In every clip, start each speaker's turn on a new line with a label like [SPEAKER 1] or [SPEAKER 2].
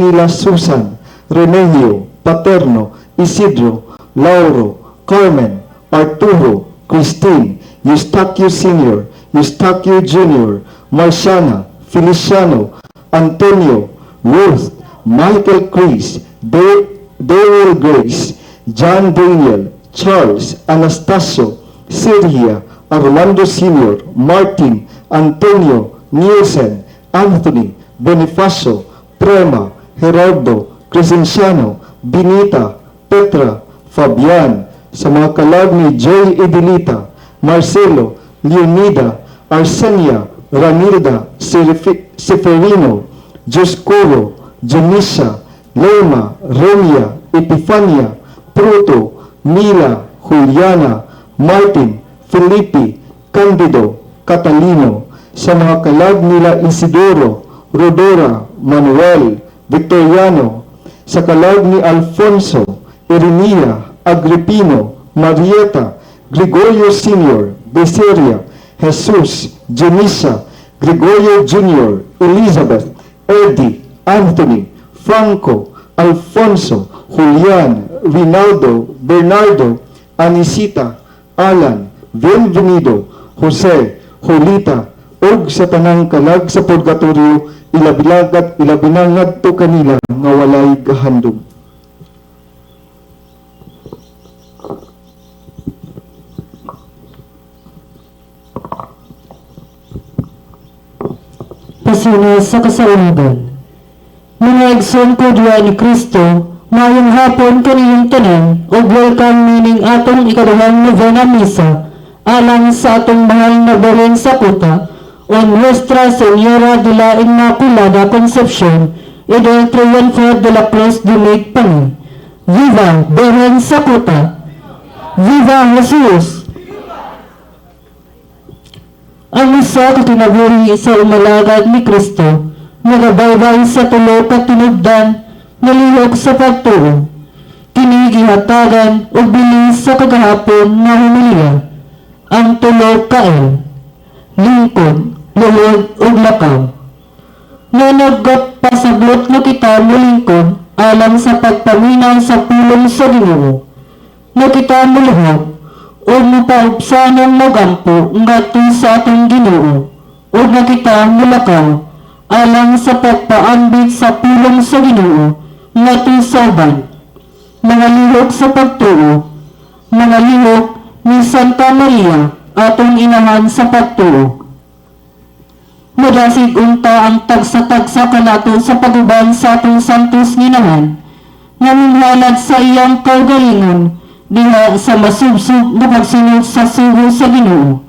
[SPEAKER 1] Nila Susan, Remigio, Paterno, Isidro, Lauro, Carmen, Arturo, Christine, Eustaquio Sr., Eustaquio Jr., Marciana, Feliciano, Antonio, Ruth, Michael Chris, Daryl Grace, John Daniel, Charles, Anastasio, Sergia, Armando Sr., Martin, Antonio, Nielsen, Anthony, Bonifacio, Prema, Gerardo, Crescenciano, Benita, Petra, Fabian, sa mga kalag ni Joy Edelita, Marcelo, Leonida, Arsenia, Ranilda, Seferino, Dioscoro, Dionisia, Lema, Romia, Epifania, Proto, Mila, Juliana, Martin, Felipe, Candido, Catalino, sa mga kalag nila Isidoro, Rodora, Manuel, Victoriano, sa kalag ni Alfonso, Irinea, Agripino, Marieta, Gregorio Sr., Beseria, Jesus, Dionisa, Gregorio Jr., Elizabeth, Eddie, Anthony, Franco, Alfonso, Julian, Rinaldo, Bernardo, Anisita, Alan, Bienvenido, Jose, Julita, ug sa tanang kalag sa purgatorio, ilabilagat ilabinangad to kanila nga walay gahandom.
[SPEAKER 2] Pasuna sa kasaulagan. Mga igsoon ko diha ni Kristo, maayong hapon kaniyong tanan ug welcome nining atong ikaduhang novena misa alang sa atong mahal na Birhen sa Kuta o Nuestra Señora de la Inmaculada Concepcion y del Triunfo de la Cruz de Maigpangi. Viva Birhen sa Kuta! Viva Jesus! Ang usa ka kinabuhi sa umalagad ni Kristo, nagabaybay sa tulo ka tinubdan, nalihok sa pagtuo. Kini gihatagan og bilis sa kagahapon nga homilya. Ang tulo ka L, lingkod, luhod ug lakaw. Nga nagpasablot nga kita molingkod alang sa pagpaminaw sa pulong sa Ginoo. Nga kita moluhod o mopaubsanong magampo ngadto sa atong Ginoo ug nga kita molakaw alang sa pagpaambit sa pulong sa Ginoo ngadto sa uban. Mga lihok sa pagtuo, mga lihok ni Santa Maria atong inahan sa pagtuo. Madasig unta ang tagsa-tagsa kanato sa paguban sa atong Santos Nginahan, nga minghalad sa iyang kaugalingon diha sa masubsob nga pagsunod sa sugo sa Ginoo.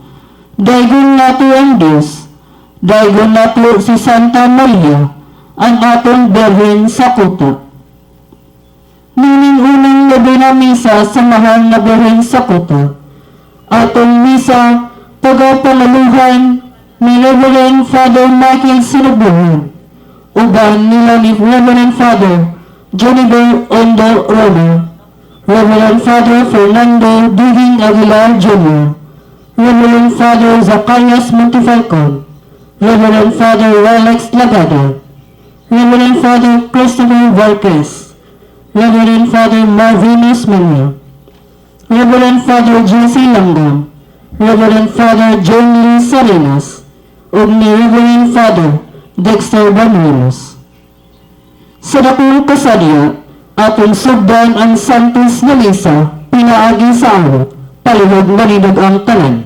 [SPEAKER 2] Daygon nato ang Dios, daygon nato si Santa Maria, ang atong Birhen sa Kuta. Nining unang nobena misa sa mahal na Birhen sa Kuta, atong misa pagapangaluhan ni Reverend Father Michael Sinubuhan, uban nila ni Reverend Father Juniper Ondo Roma, Reverend Father Fernando Duging Aguilar Jr., Reverend Father Zacarias Montefalcon, Reverend Father Rolex Lagada, Reverend Father Christopher Varquez, Reverend Father Marvin Osmeña, Reverend Father Jesse Langgam, Reverend Father John Lee Salinas, ug ni Reverend Father Dexter Banuelos. Sa dakong kasadya, atong sugdan ang Santos nga Misa pinaagi sa awit, palihog manindog ang tanan.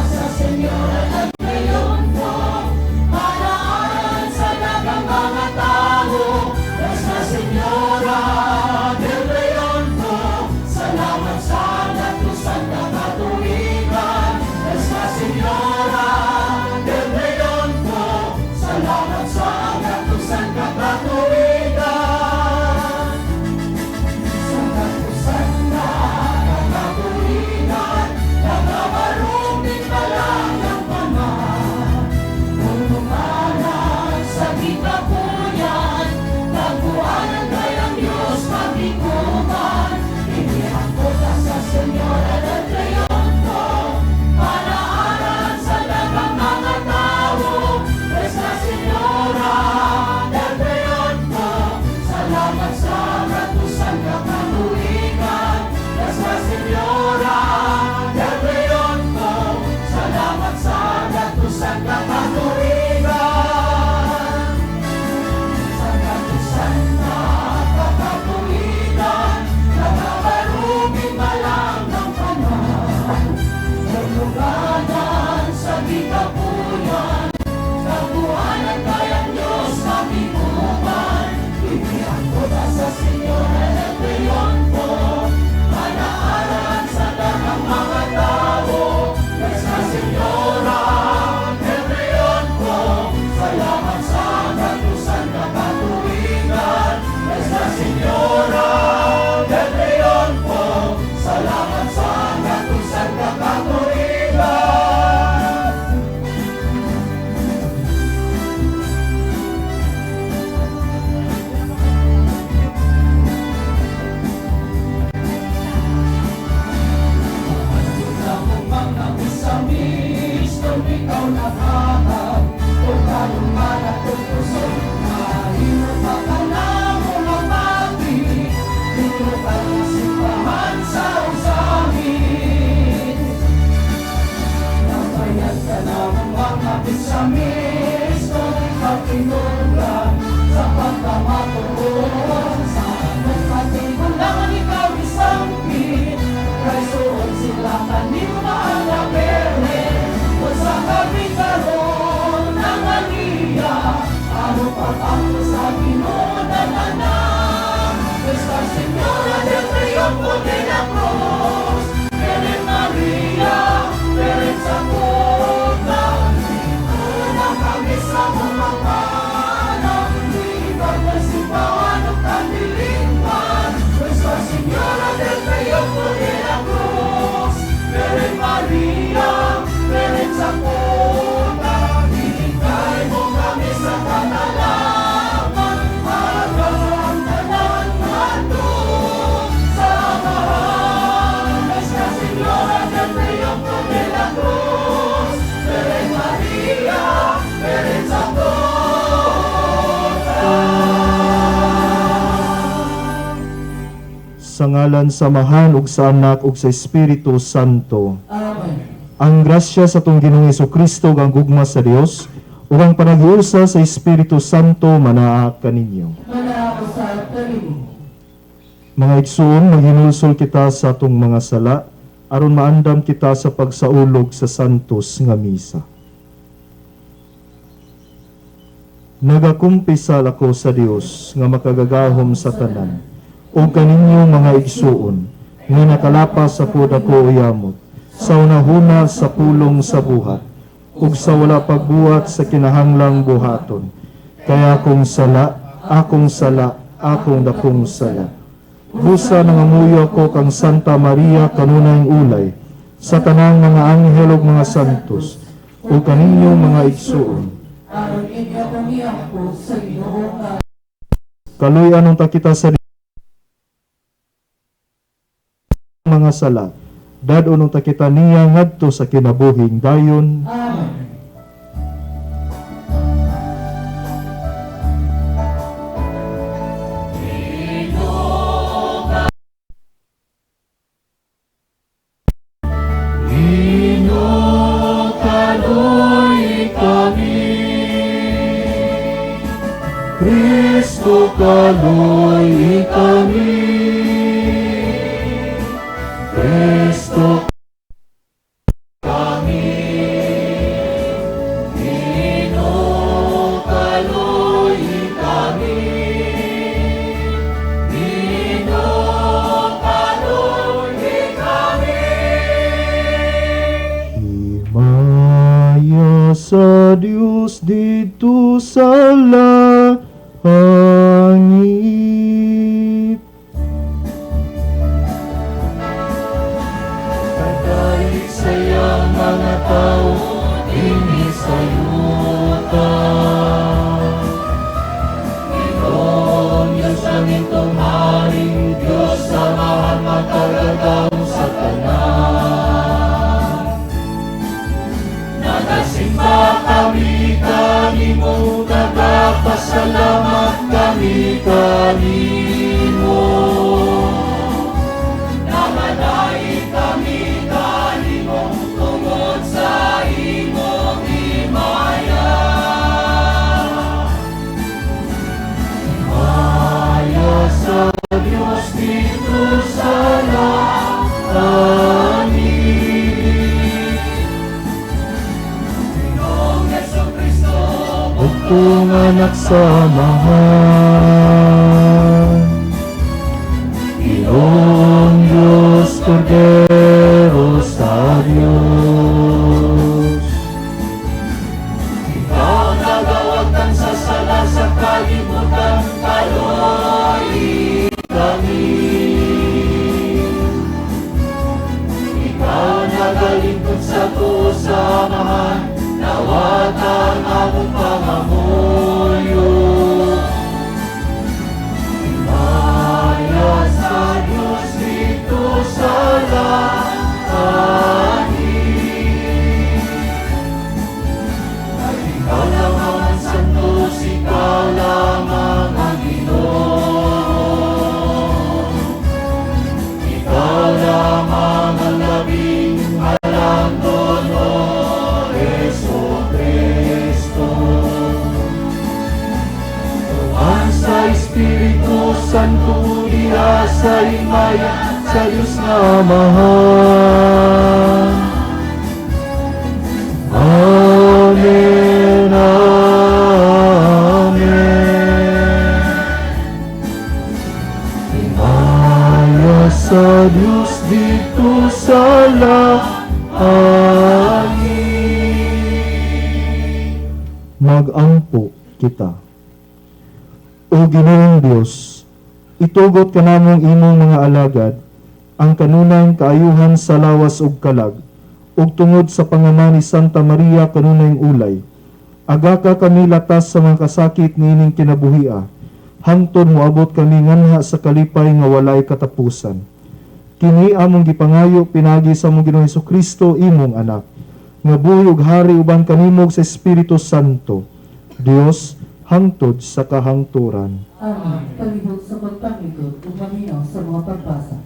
[SPEAKER 3] Sa Señora ng Triunfo, para De la Cruz, Virgen Maria, Virgen sa puta, na kami sa mga panang, di ba simbahan o kanilingwan, Nuestra Señora del Triunfo de la Cruz, Virgen Maria, Virgen sa puta, hihintay mo kami sa katalaman, hanggang tanan ato sa mahal. Nuestra Señora del Triunfo de la Cruz, Virgen Maria, Virgen sa puta.
[SPEAKER 4] Sa ngalan sa Amahan ug sa Anak ug sa Espiritu Santo.
[SPEAKER 2] Amen.
[SPEAKER 4] Ang grasya sa atong Ginoong Kristo ug ang gugma sa Dios ug ang panaghiusa sa Espiritu Santo manaa kaninyo.
[SPEAKER 2] Manaa usab kanimo.
[SPEAKER 4] Mga igsoon, maghinulsol kita sa atong mga sala aron maandam kita sa pagsaulog sa santos nga misa. Nagakumpisal ako sa Dios nga makagagahom sa tanan ug kaninyo, mga igsuon, nga nakalapas sa pod ako uyamot sa unahuna, sa pulong, sa buhat ug sa wala pagbuhat sa kinahanglang buhaton, kay akong sala, akong sala, akong dakong sala. Busa nangamuyo ako kang Santa Maria, kanunayng ulay, sa tanang mga anghel ug mga santos, ug kaninyo, mga igsuon,
[SPEAKER 2] aron inyo akong iampo sa Ginoo nga
[SPEAKER 4] Kaluy-an unta kita sa mga sala. Dad-on unta kita niya ngadto sa kinabuhing dayon.
[SPEAKER 2] Amen.
[SPEAKER 3] Ginoo, kaloy kami. Kristo, kaloy kami. Kristo kami. Ginoo, kaloy kami. Ginoo, kaloy kami.
[SPEAKER 4] Himaya sa Dios didto sa langit.
[SPEAKER 3] Kahit sayang mga tao, dinhi sa yuta. Ginoong Diyos ang itong hari, Diyos Amahan makagagahom sa tanan. Nagasimba kami kanimo, nagapasalamat kami kanimo. Namanay kami kanimo tungod sa imong himaya. Himaya sa Diyos didto sa langit. Ginoong Hesus Kristo,
[SPEAKER 4] Bugtong anak sa Amahan. Ginoong Diyos, Kordero sa Diyos.
[SPEAKER 3] Ikaw nagawagtan sa sala sa kalibutan, kaloy kami. Ikaw nagalingkod sa tuo sa Amahan, nawatan among pangamuyo. Himaya sa Diyos didto sa langit. Ikaw lamang ang santos, ikaw lamang ang Ginoo. Ikaw lamang ang labing halangdon, O Hesu Kristo. Tuman sa Espiritu
[SPEAKER 4] Santo diha sa himaya sa Diyos nga Amahan. Amen, Amen. Himaya sa
[SPEAKER 3] didto sa langit.
[SPEAKER 4] Magampo kita. O Ginoong Dios, itugot kanamong imong mga alagad ang kanunayng kaayuhan sa lawas ug kalag, ug tungod sa pangama ni Santa Maria kanunayng ulay, agaka kami latas sa mga kasakit niining kinabuhia, hangtod moabot kami nganha sa kalipay nga walay katapusan. Kini among gipangayo pinaagi sa among Ginoong Kristo, imong anak, nga buhi ug hari uban kanimo sa Espiritu Santo, Dios, hangtod sa kahangturan.
[SPEAKER 2] Amen. Palihog sa pagpanglikod ug paminaw sa mga pagbasa.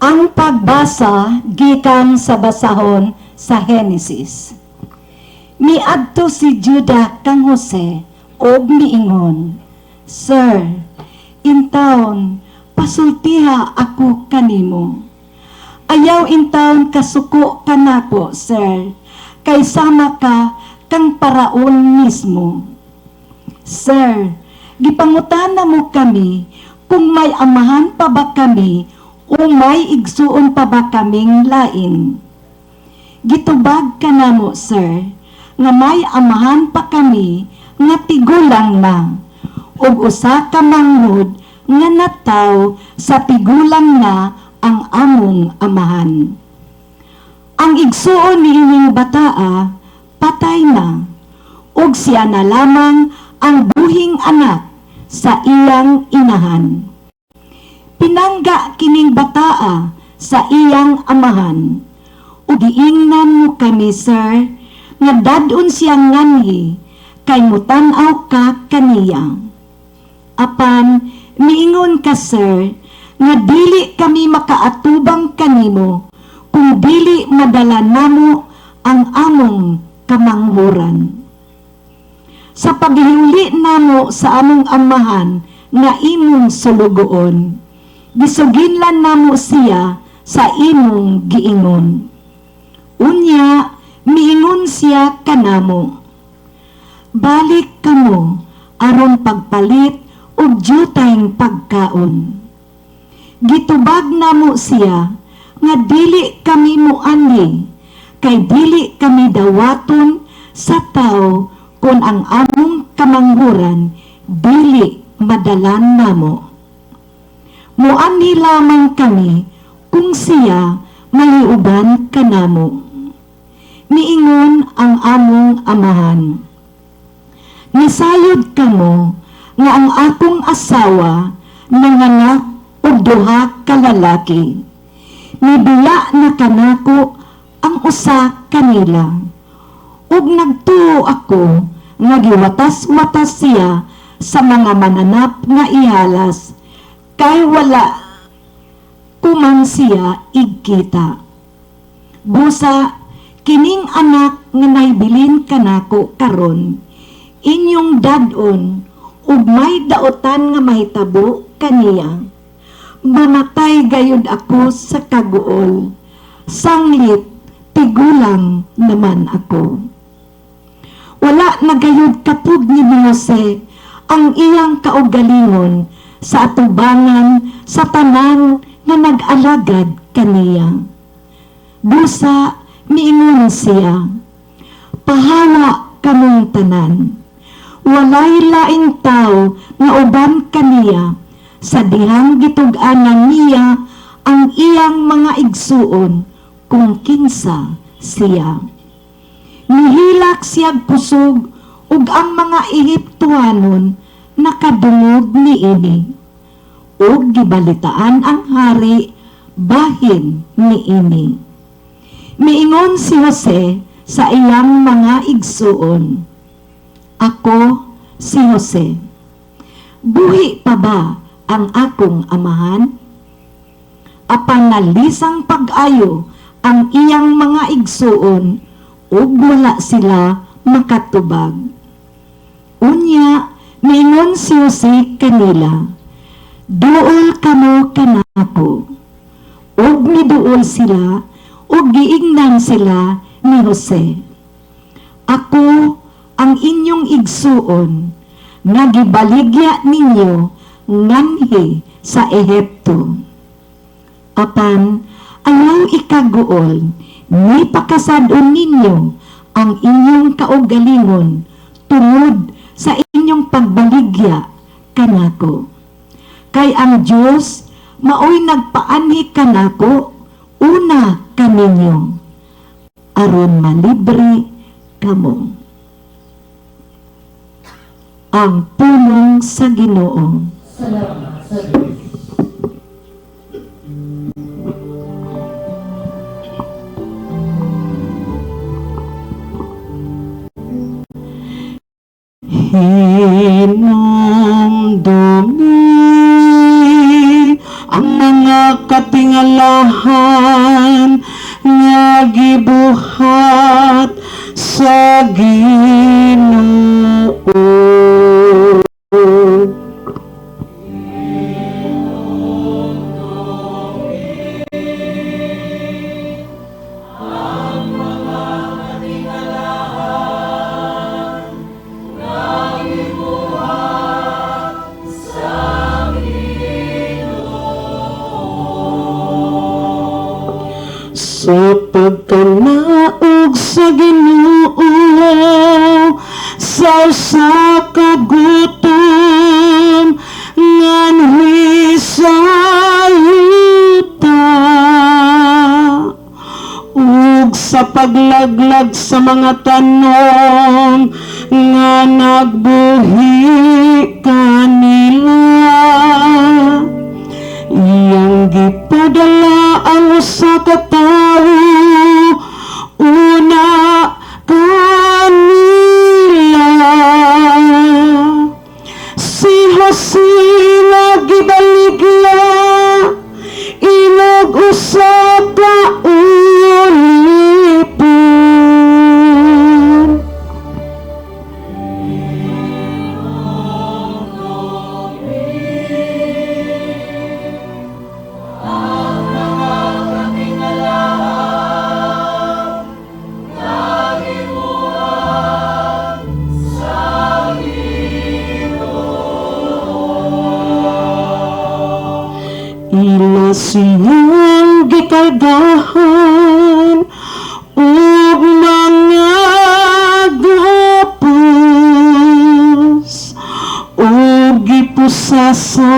[SPEAKER 5] Ang pagbasa gikan sa basahon sa Henesis. Miadto si Judah kang Jose og miingon, "Sir, intawon pasultiha ako kanimo. Ayaw intawon kasuko kanako, sir, kay sama ka kang paraon mismo. Sir, gipangutana mo kami kung may amahan pa ba kami o may igsuon pa ba kaming lain. Gitubag ka namo, sir, nga may amahan pa kami nga tigulang na, ug usa ka manghod nga nataw sa tigulang na ang among amahan. Ang igsuon niining bataa patay na, ug siya na lamang ang buhing anak sa iyang inahan. Pinangga kining bataa sa iyang amahan. Ug giingnan mo kami, sir, nga dad-on siya nganhi kay mutan-aw ka kaniya. Apan miingon ka, sir, nga dili kami makaatubang kanimo kung dili madala namo ang among kamanghuran. Sa paghiuli namo sa among amahan nga imong sulugoon, gisuginlan namo siya sa imong giingon. Unya, miingon siya kanamo, 'Balik kamo aron pagpalit og dyutayng pagkaon.' Gitubag namo siya nga dili kami muanhi kay dili kami dawaton sa tao kon ang among kamanghuran dili madalan namo. Muanhi lamang kami kung siya mahiuban kanamo. Miingon ang among amahan, 'Nisayod kamo nga ang akong asawa nanganak og duha ka lalaki. Nibiya na kanako ang usa kanila. Ug nagtuo ako nga giwatas-watas siya sa mga mananap nga ihalas kay wala kuman siya igkita. Busa kining anak nga nahibilin kanako karon inyong dad-on ug may daotan nga mahitabo kaniya, mamatay gayud ako sa kaguol, sanglit tigulang naman ako.' Wala na gayud kapog ni Jose ang iyang kaugalingon sa atubangan sa tanan nga nag-alagad kaniya. Busa miingon siya, 'Pahawa kamong tanan.' Walay laing tao nga uban kaniya sa dihang gitug-anan niya ang iyang mga igsuon kung kinsa siya. Nihilak siyag kusog ug ang mga Ehiptohanon nakadungog niini. Ug gibalitaan ang hari bahin niini. Miingon si Jose sa iyang mga igsuon, 'Ako si Jose. Buhi pa ba ang akong amahan?' Apan nalisang pag-ayo ang iyang mga igsuon ug wala sila makatubag. Unya, miingon si Jose kanila, 'Duol kamo kanako.' Ug miduol sila. Ug giingnan sila ni Jose, "Ako ang inyong igsuon nga gibaligya ninyo nganhi sa Ehipto. Apan ayaw ikaguol ni pakasad-on ninyo ang inyong kaugalingon tungod sa inyong pagbaligya kanako. Kay ang Dios maoy nagpaanhi kanako una kaninyo aron malibre kamo." Ang pulong sa Ginoo.
[SPEAKER 2] Salamat sa Diyos.
[SPEAKER 6] Hinumdumi ang mga katingalahan nga gibuhat sa Ginoo. Sa pagkanaog sa Ginoo sa usa ka gutom nganhi sa yuta ug sa paglaglag sa mga tanom nga nagbuhi kanila. Iyang gipadala ang usa ka tawo una kanila, si Jose nga gibaligya inog usa ka ulipon. Ila siyang gikargahan ug mga gapos ug gipusasan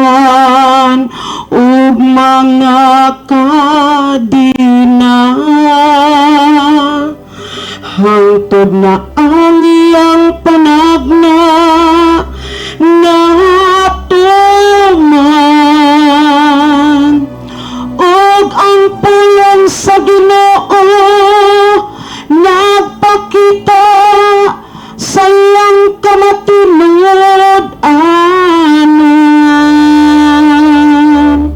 [SPEAKER 6] ug mga kadina hangtod na ang iyang panagna natuman. Ug ang pulong sa Ginoo nagpakita sa iyang kamatinud-anan.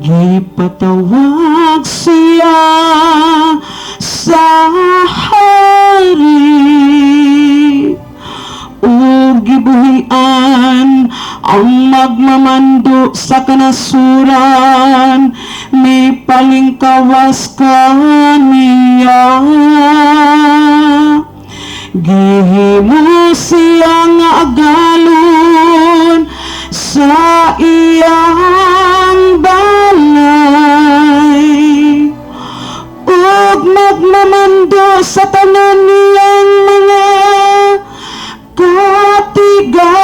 [SPEAKER 6] Gipatawag siya sa hari ug gibuhian ang magmamando sa kanasuran mipalingkawas kaniya. Gihimo siya nga agalon sa iyang balay ug magmamando sa tanan niyang mga katigayunan.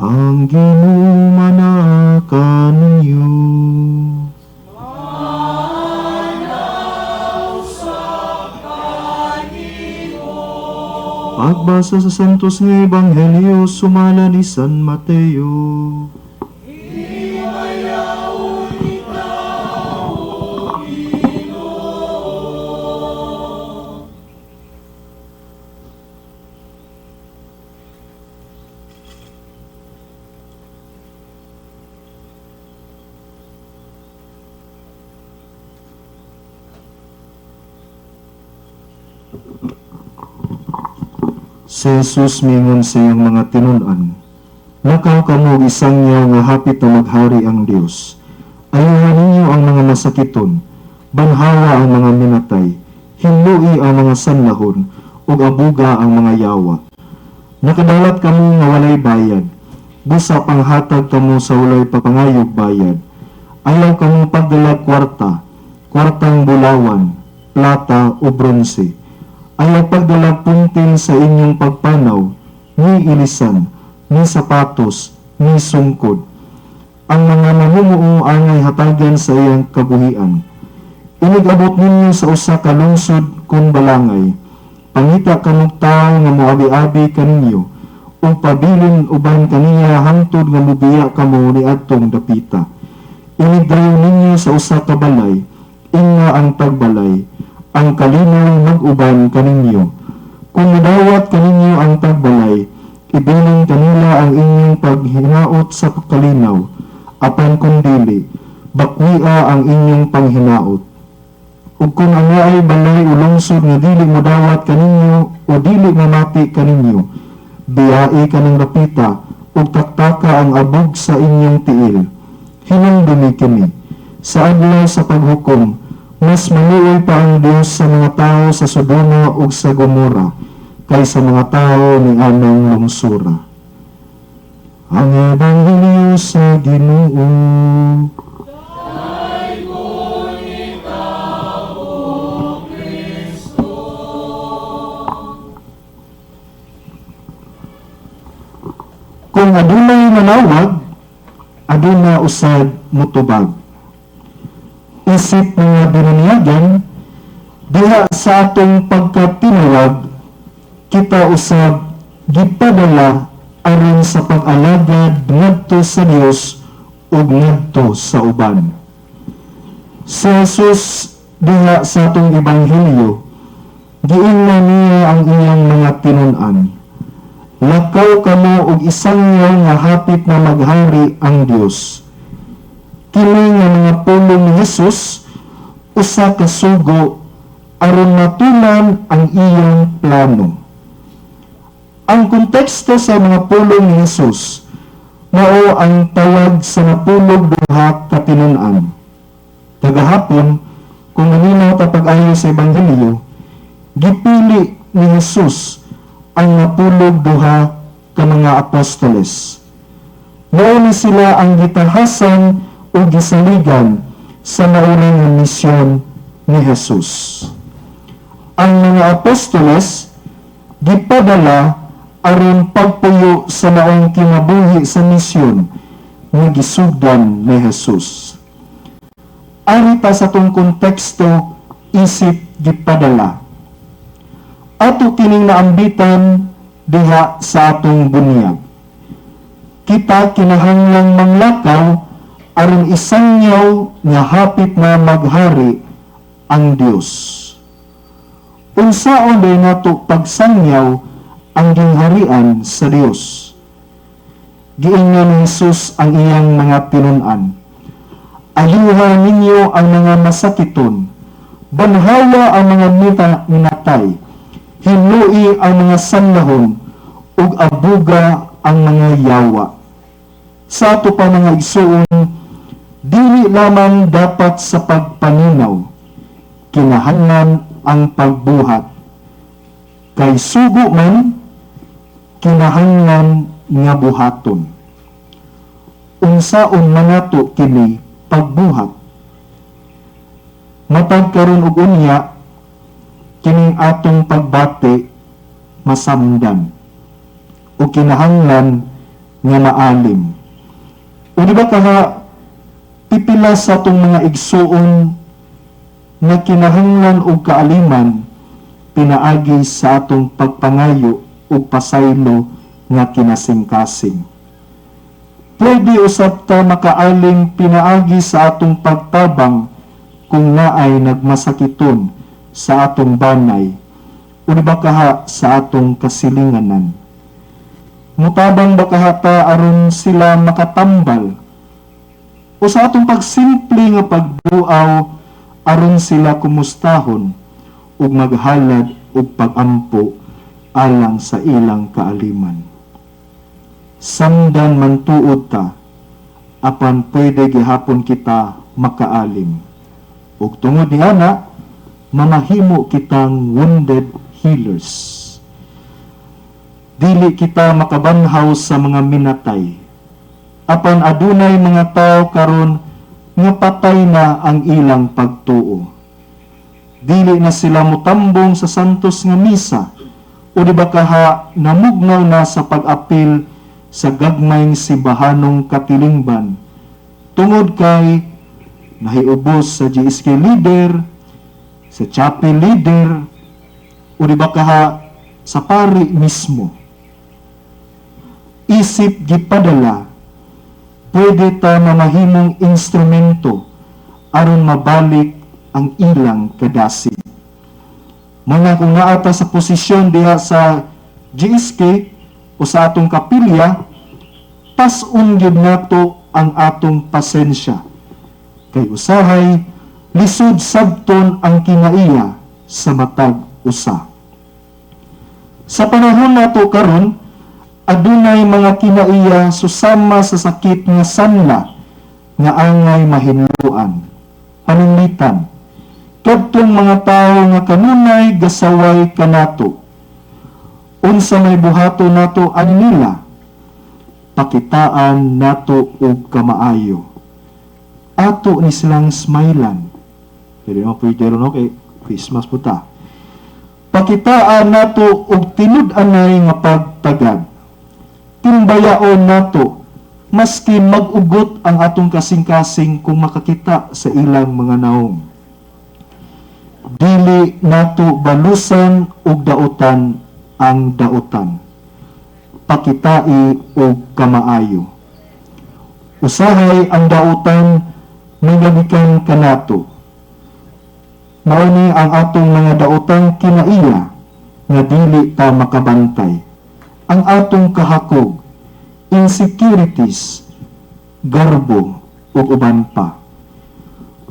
[SPEAKER 4] Ang Ginoo manaa kaninyo. Pagbasa sa Santos nga Ebanghelyo sumala ni San Mateo. Si Jesus mingon sa iyang mga tinun-an, "Lakaw kamo og isangyaw nga hapit na maghari ang Dios. Ayuha ninyo ang mga masakiton, banhawa ang mga minatay, hinlui ang mga sanlahon, ug abuga ang mga yawa. Nakadalat kamo nga walay bayad, busa panghatag kamo sa walay pagpangayog bayad. Ayaw kamo pagdalag kwarta, kwartang bulawan, plata o bronse. Ayaw pagdalag puntil sa inyong pagpanaw, ni ilisan, ni sapatos, ni sungkod. Ang mga mamumuo angay hatagan sa iyang kabuhian. Inigabot ninyo sa usa ka lungsod kun balangay. Pangita kamog tawo nga moabi-abi kaninyo, ug pabilin uban kaniya hangtod nga mobiya kamo niadtong dapita. Inigdayon ninyo sa usa ka balay, ingna ang tagbalay, ang kalinaw mag-uban kaninyo. Kung modawat kaninyo ang tagbalay, ibilin kanila ang inyong paghinaot sa kalinaw, apan kung dili, bakwia ang inyong panghinaot. Ug kung ang naay balay o lungsod nga dili modawat kaninyo o dili mamati kaninyo, biyai kaning dapita ug taktaka ang abog sa inyong tiil. Hinumdumi kini, sa adlaw sa paghukom, mas maluoy pa ang Dios sa mga tao sa Sodoma ug sa Gomora kaysa mga tao ni anang lungsura." Ang Ebanghelyo sa Ginoo. Kung adunay manawag, aduna usab mutubag. Isip mga binunyagan, diha sa atong pagkatinawag, kita usab gipadala aron sa pag-alagad ngadto sa Dios ug ngadto sa uban. Si Jesus diha sa atong ebanghelyo, giingnan niya ang iyang mga tinun-an. "Lakaw kamo og isangyaw nga hapit na maghari ang Dios." Kini nga mga pulong ni Jesus usa ka sugo aron matuman ang iyang plano. Ang konteksto sa mga pulong ni Jesus mao ang tawag sa 12 ka tinun-an. Kagahapon, kung maninaw ta pag-ayo sa ebanghelyo, gipili ni Jesus ang 12 ka mga apostoles. Mao ni sila ang gitahasan o gisaligan sa maunang nga misyon ni Jesus. Ang mga apostoles gipadala aron pagpuyo sa maong kinabuhi sa misyon nga gisugdan ni Jesus. Ari ta sa tong konteksto isip gipadala. Ato kining naambitan diha sa atong bunyag. Kita kinahanglang manglakaw aron isangyaw nga hapit na maghari ang Dios. Unsaon day nato pagsangyaw ang gingharian sa Dios? Giingnan ni Jesus ang iyang mga tinun-an. "Ayuha ninyo ang mga masakiton, banhawa ang mga minatay, hinlui ang mga sanlahon, ug abuga ang mga yawa." Sa ato pa mga igsuon, dili lamang dapat sa pagpaminaw, kinahanglan ang pagbuhat. Kay sugo man, kinahanglan nga buhaton. Unsaon man nato kini pagbuhat? Matag karon og unya, kining atong pagbati masamdan o kinahanglan nga maalim. O di ba kaha pipila sa atong mga igsuon nga kinahanglan og kaaliman pinaagi sa atong pagpangayo ug pasaylo nga kinasingkasing. Pwede usab ta makaalim pinaagi sa atong pagtabang kung naay nagmasakiton sa atong banay o di ba kaha sa atong kasilinganan. Mutabang ba kaha ta aron sila makatambal o sa atong pagsimple nga pagduaw aron sila kumustahon ug maghalad og pagampo alang sa ilang kaaliman? Samdan man tuod ta, apan pwede gihapon kita makaalim. Ug tungod ni ana, mamahimo kitang wounded healers. Dili kita makabanhaw sa mga minatay. Apan adunay mga tao karon nga patay na ang ilang pagtuo. Dili na sila mutambong sa santos nga misa o di ba kaha namugnaw na sa pag-apil sa gagmayng simbahanong katilingban tungod kay nahiubos sa GSK leader, sa chapel leader, o di ba kaha sa pari mismo. Isip gipadala, pwede ta mamahimong instrumento aron mabalik ang ilang kadasig. Mga kung naa ta sa posisyon diha sa GSK o sa atong kapilya, pas-on gyud nato ang atong pasensya. Kay usahay, lisod sabton ang kinaiya sa matag usa. Sa panahon nato karon, adunay mga kinaiya susama sa sakit nga sanla nga angay mahinluan, pananglitan kadtong mga tawo nga kanunay gasaway kanato. Unsa may buhato nato ani nila? Pakitaan nato og kamaayo. Ato ni silang smilean. Pero mo pwede ron, okay, Christmas po ta. Pakitaan nato og tinud-anay nga pagtagad. Timbayaon nato maski mag-ugot ang atong kasing-kasing kung makakita sa ilang mga naong. Dili nato balusan og dautan ang dautan. Pakitai og kamaayo. Usahay ang dautan magagikan kanato. Mao ni ang atong mga daotang kinaiya nga dili ta makabantay. Ang atong kahakog, insecurities, garbo ug uban pa.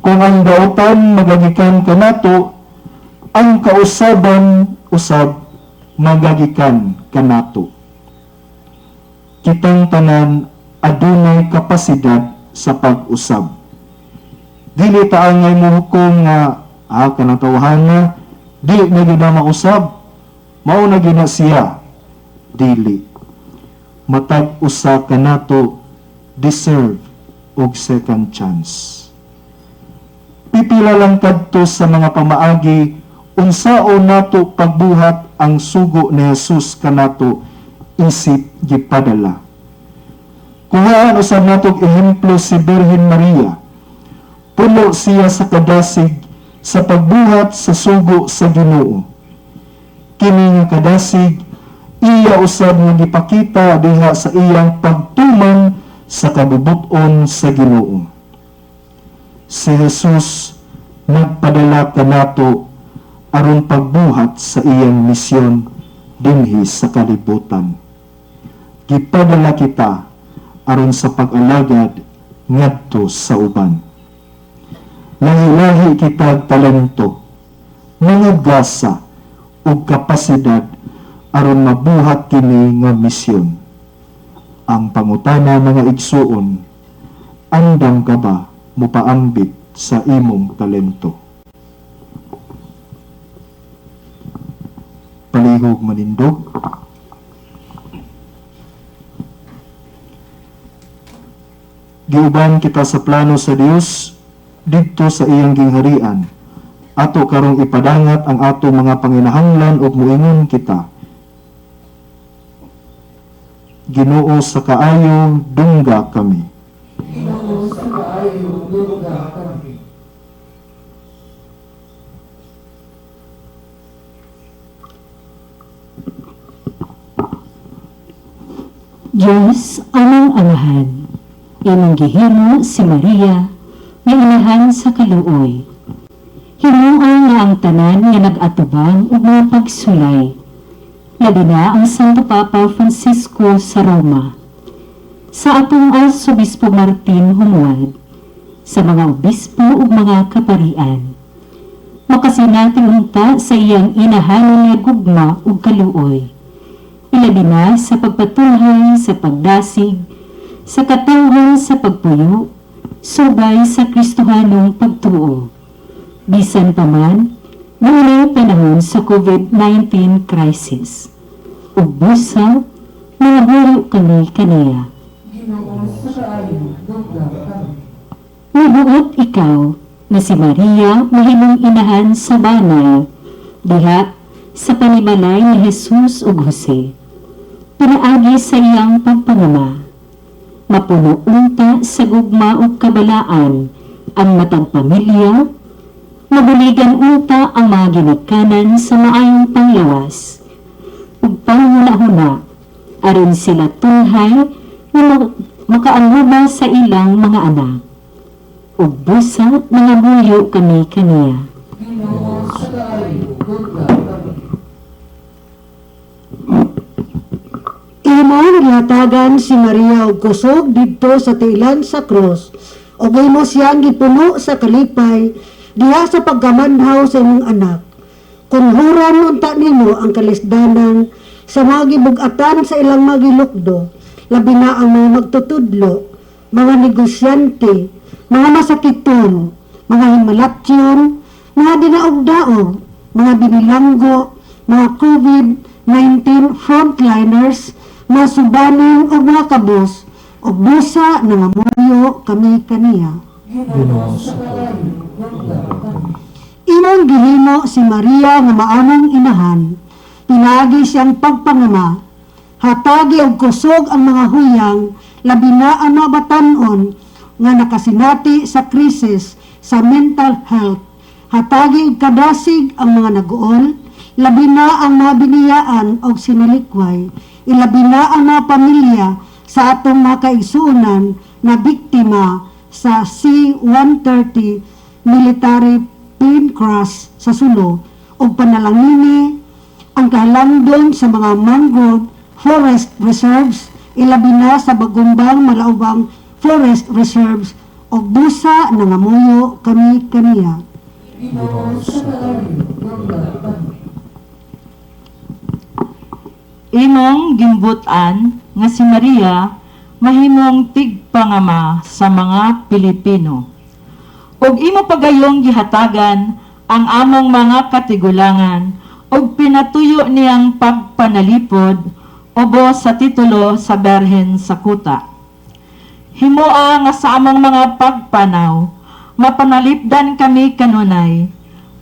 [SPEAKER 4] Kung ang dautan magagikan kanato, ang kausaban usab magagikan kanato. Kitang tanan adunay kapasidad sa pag-usab. Dili ta angay mohukom nga kanang tawhana di na gyud na mausab, mao na gyud na siya. Dili. Matag usa kanato deserve og second chance. Pipila lang kadto sa mga pamaagi unsaon nato pagbuhat ang sugo ni Jesus kanato isip gipadala. Kuhaan usab natog ehemplo si Birhen Maria. Puno siya sa kadasig sa pagbuhat sa sugo sa Ginoo. Kini nga kadasig iya usab nga gipakita diha sa iyang pagtuman sa kabubut-on sa Ginoo. Si Jesus nagpadala kanato aron pagbuhat sa iyang misyon dinhi sa kalibutan. Gipadala kita aron sa pag-alagad ngadto sa uban. Lahi-lahi kita talento, mga gasa ug kapasidad aron mabuhat kini nga misyon. Ang pangutana, mga igsuon, andam ka ba mopaambit sa imong talento? Palihog manindog. Giuban kita sa plano sa Dios didto sa iyang gingharian. Ato karong ipadangat ang ato mga panginahanglan ug moingon kita. Ginoo sa kaayo, dungga kami.
[SPEAKER 3] Ginoo sa kaayo, dungga kami.
[SPEAKER 2] Diyos among Amahan, imong gihimo si Maria nga inahan sa kaluoy. Himuon nga ang tanan nga nag-atubang ug mga pagsulay, labi na ang Santo Papa Francisco sa Roma. Sa atong Arsobispo Martin Humuad, sa mga obispo ug mga kaparian. Makasinati unta sa iyang inahanon nga gugma ug kaluoy, ilabi na sa pagpatulhay sa pagdasig, sa katawhan sa pagpuyo, subay sa Kristohanong pagtuo. Bisan pa man, naunay panahon sa COVID-19 crisis. Ug busa, nangabuyo kami kaniya.
[SPEAKER 3] Ginoo sa kaayo, dungga kami.
[SPEAKER 2] Mubuot ikaw na si Maria mahimong inahan sa banay, diha sa panimalay ni Jesus ug Jose. Pinaagi sa iyang pagpangama. Mapuno unta sa gugma ug kabalaan ang matag pamilya, mabuligan unta ang mga ginikanan sa maayong panglawas, ug panghuna-huna aron sila tunhay nga makaanguba sa ilang mga anak. Ug busa nangamuyo kami kaniya.
[SPEAKER 3] Ginoo sa kaayo, dungga kami.
[SPEAKER 7] Imo gihatagan si Maria og kusog didto sa tiilan sa krus, ug imo siyang gipuno sa kalipay diha sa pagkamanhaw sa imong anak. Kunhuran unta nimo ang kalisdanan sa mga gibug-atan sa ilang mga gilukdo, labi na ang mga magtutudlo, mga negosyante, mga masakiton, mga himalatyon, mga dinaog-daog, mga binilanggo, mga COVID-19 frontliners, mga subaning o mga kabos, o busa nangamuyo kami kaniya.
[SPEAKER 4] Ginoo sa kaayo, dungga kami.
[SPEAKER 7] Imong gihimo si Maria nga maamong inahan, pinaagi siyang pagpangama, hatagi og kusog ang mga huyang, labi na ang mga batan-on nga nakasinati sa krisis sa mental health, hatagi og kadasig ang mga naguol, labi na ang mga biniyaan og sinalikway, ilabi na ang mga pamilya sa atong mga kaigsuonan na biktima sa C-130 military plane crash sa Sulu, ug panalangini ang kahalandon sa mga mangrove forest reserves, ilabi na sa Bagumbang Malaubang Forest Reserves, ug busa nangamuyo kami kaniya.
[SPEAKER 3] Ginoo sa kaayo, dungga kami.
[SPEAKER 8] Imong gimbutan nga si Maria mahimong tigpangama sa mga Pilipino. Ug imo pagayong gihatagan ang among mga katigulangan ug pinatuyo niyang pagpanalipod ubo sa titulo sa Berhen sa Kuta. Himoa nga sa among mga pagpanaw, mapanalipdan kami kanunay,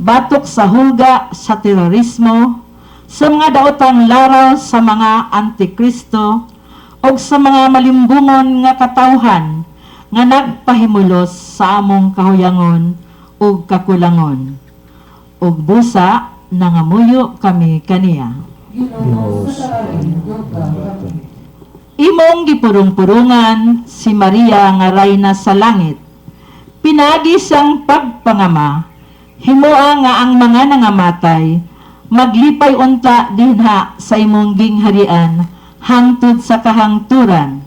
[SPEAKER 8] batok sa hulga sa terorismo, sa mga daotang laraw sa mga antikristo, ug sa mga malimbungon nga katawhan nga nagpahimulos sa among kahuyangon ug kakulangon. Ug busa nangamuyo kami kaniya.
[SPEAKER 3] Ginoo sa kaayo, dungga kami.
[SPEAKER 8] Imong gipurong-purungan si Maria nga rayna sa langit. Pinagi siyang pagpangama, himoa nga ang mga nangamatay maglipay unta dinha sa imong gingharian hangtod sa kahangturan.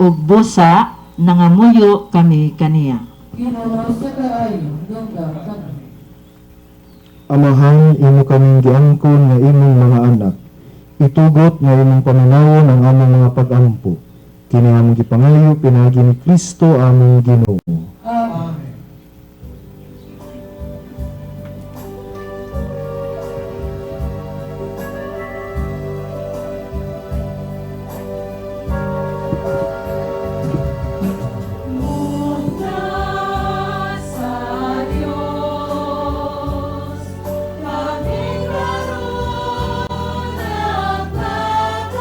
[SPEAKER 8] Ug busa nangamuyo kami kaniya.
[SPEAKER 3] Ginoo sa kaayo, dungga kami.
[SPEAKER 4] Amahan, imo kaming giangkon nga imong mga anak. Itugot nga imong paminawon ang among mga pag-ampo. Kini among gipangayo pinaagi ni Kristo among Ginoo.
[SPEAKER 3] Amen.
[SPEAKER 9] Sa Diyos, kaming karon nagtatag.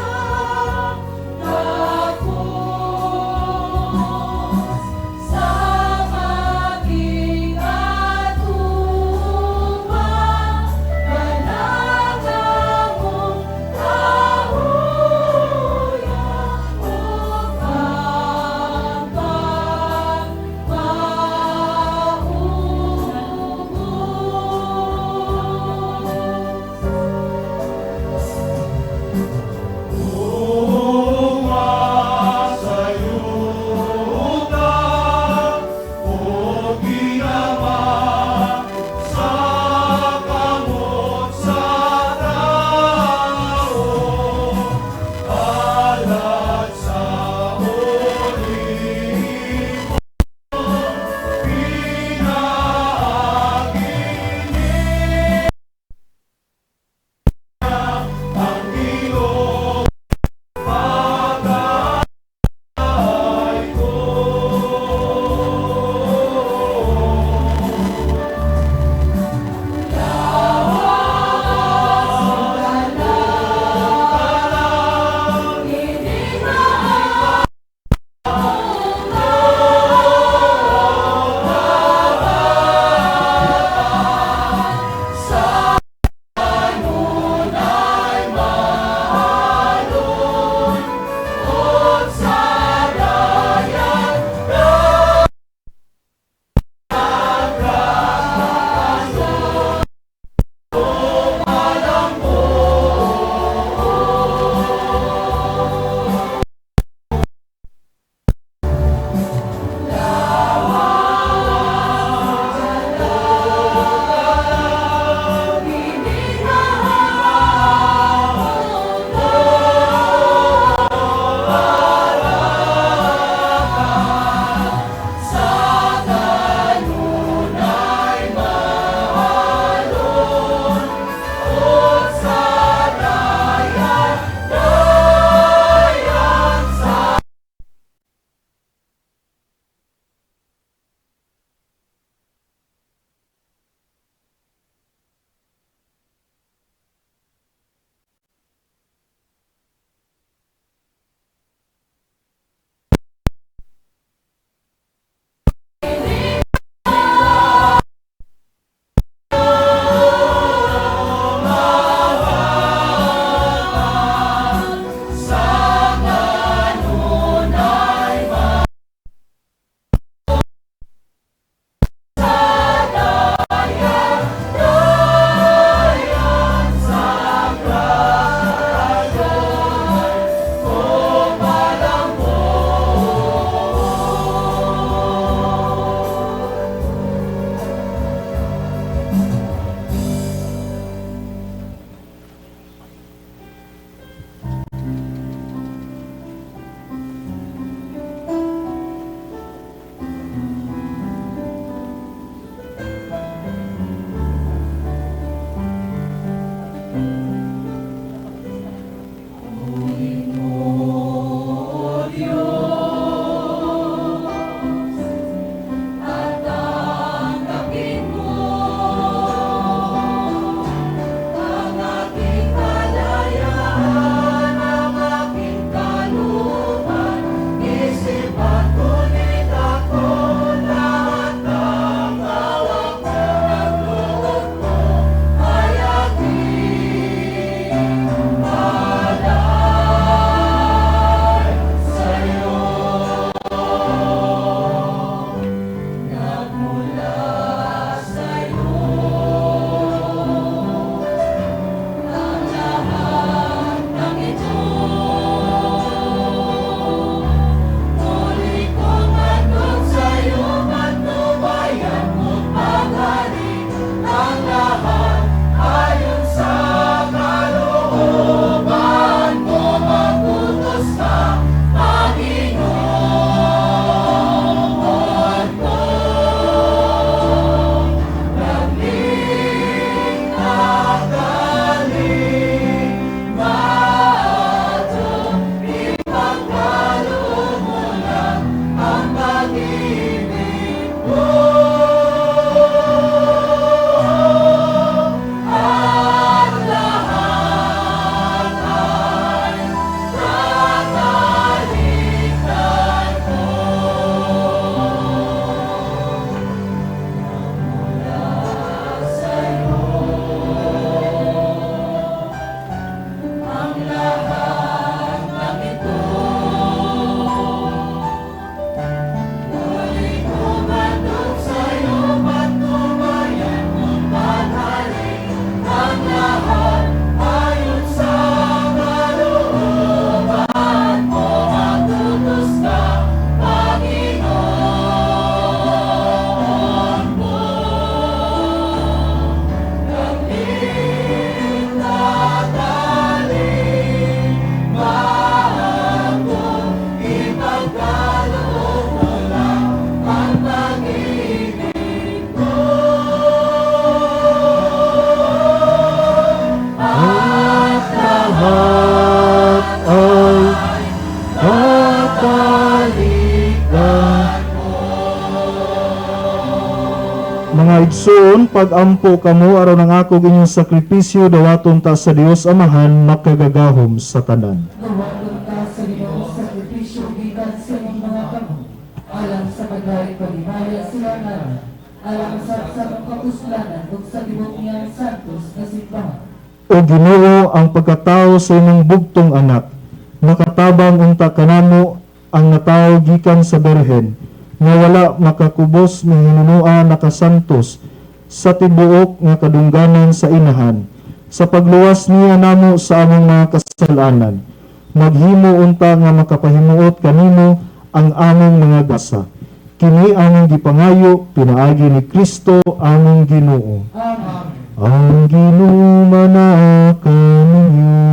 [SPEAKER 4] Mga igsoon, pag-ampo kamo aron ang akong inyong sakripisyo dawaton ta sa Dios Amahan makagagahom sa tanan.
[SPEAKER 3] Dawaton ta sa Ginoo sakripisyo gikan sa imong mga kamot, alang sa pagdayeg paghimaya sa iyang ngalan, alang usab sa among kapuslanan ug sa tibuok niyang santos nga simbahan.
[SPEAKER 4] O Ginoo, ang pagkatao sa imong bugtong anak, makatabang unta kanamo ang natawo gikan sa birhen, nga wala makakubos ni hinunua nakasantos sa tibuok nga kadungganan sa inahan. Sa pagluwas niya namo sa among mga kasalanan, maghimo unta nga makapahimuot kanimo ang among mga gasa. Kini among gipangayo pinaagi ni Kristo among Ginoo.
[SPEAKER 3] Amen.
[SPEAKER 4] Ang Ginoo manaa kaninyo.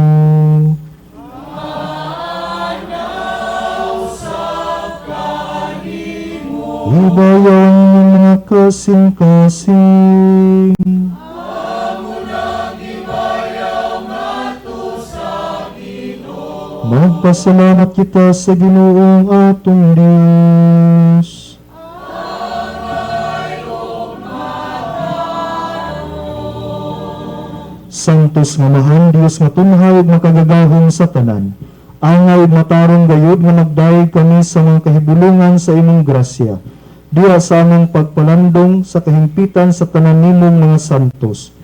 [SPEAKER 4] Ibayaw ang inyong mga kasing-kasing. Magpasalamat kita sa Ginoong atong Diyos. Santos nga Amahan, Dios nga tunhay ug makagagahom sa tanan. Angay ug matarong gayud nga magdayeg kami sa mga kahibulungan sa imong grasya. Diha sa among pagpalandong sa kahimpitan sa tanan nimong mga santos.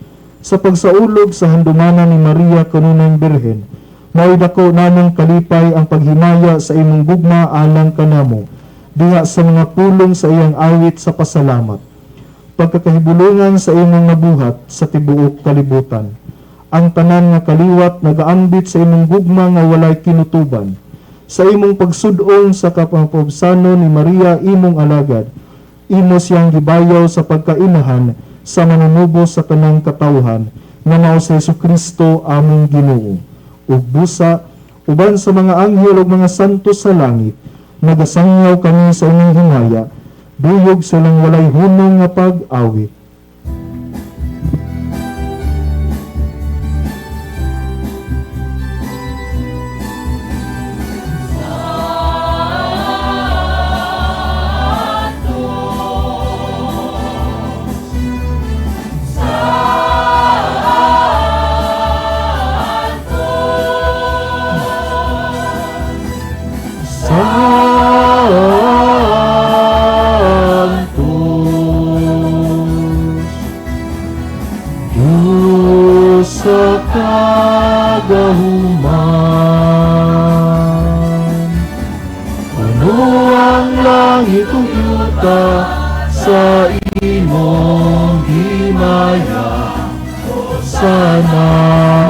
[SPEAKER 4] Sa pagsaulog sa handumanan ni Maria kanunayng Birhen, maoy dako namong kalipay ang paghimaya sa imong gugma alang kanamo. Diha sa mga pulong sa iyang awit sa pasalamat. Pagkakahibulungan sa imong nabuhat sa tibuok kalibutan. Ang tanan nga kaliwat nagaambit sa imong gugma nga walay kinutuban. Sa imong pagsud-ong sa kapangpobsano ni Maria imong alagad, imo siyang gibayaw sa pagkainahan sa manunubos sa tanang katawhan nga mao si Hesukristo among Ginoo. Ug busa uban sa mga anghel ug mga santo sa langit, nagasangyaw kami sa imong himaya, duyog sa ilang walay hunong nga pag-awit. Santos, Diyos sa kagahuman, puno ang langit ug yuta sa imong himaya. Hosana,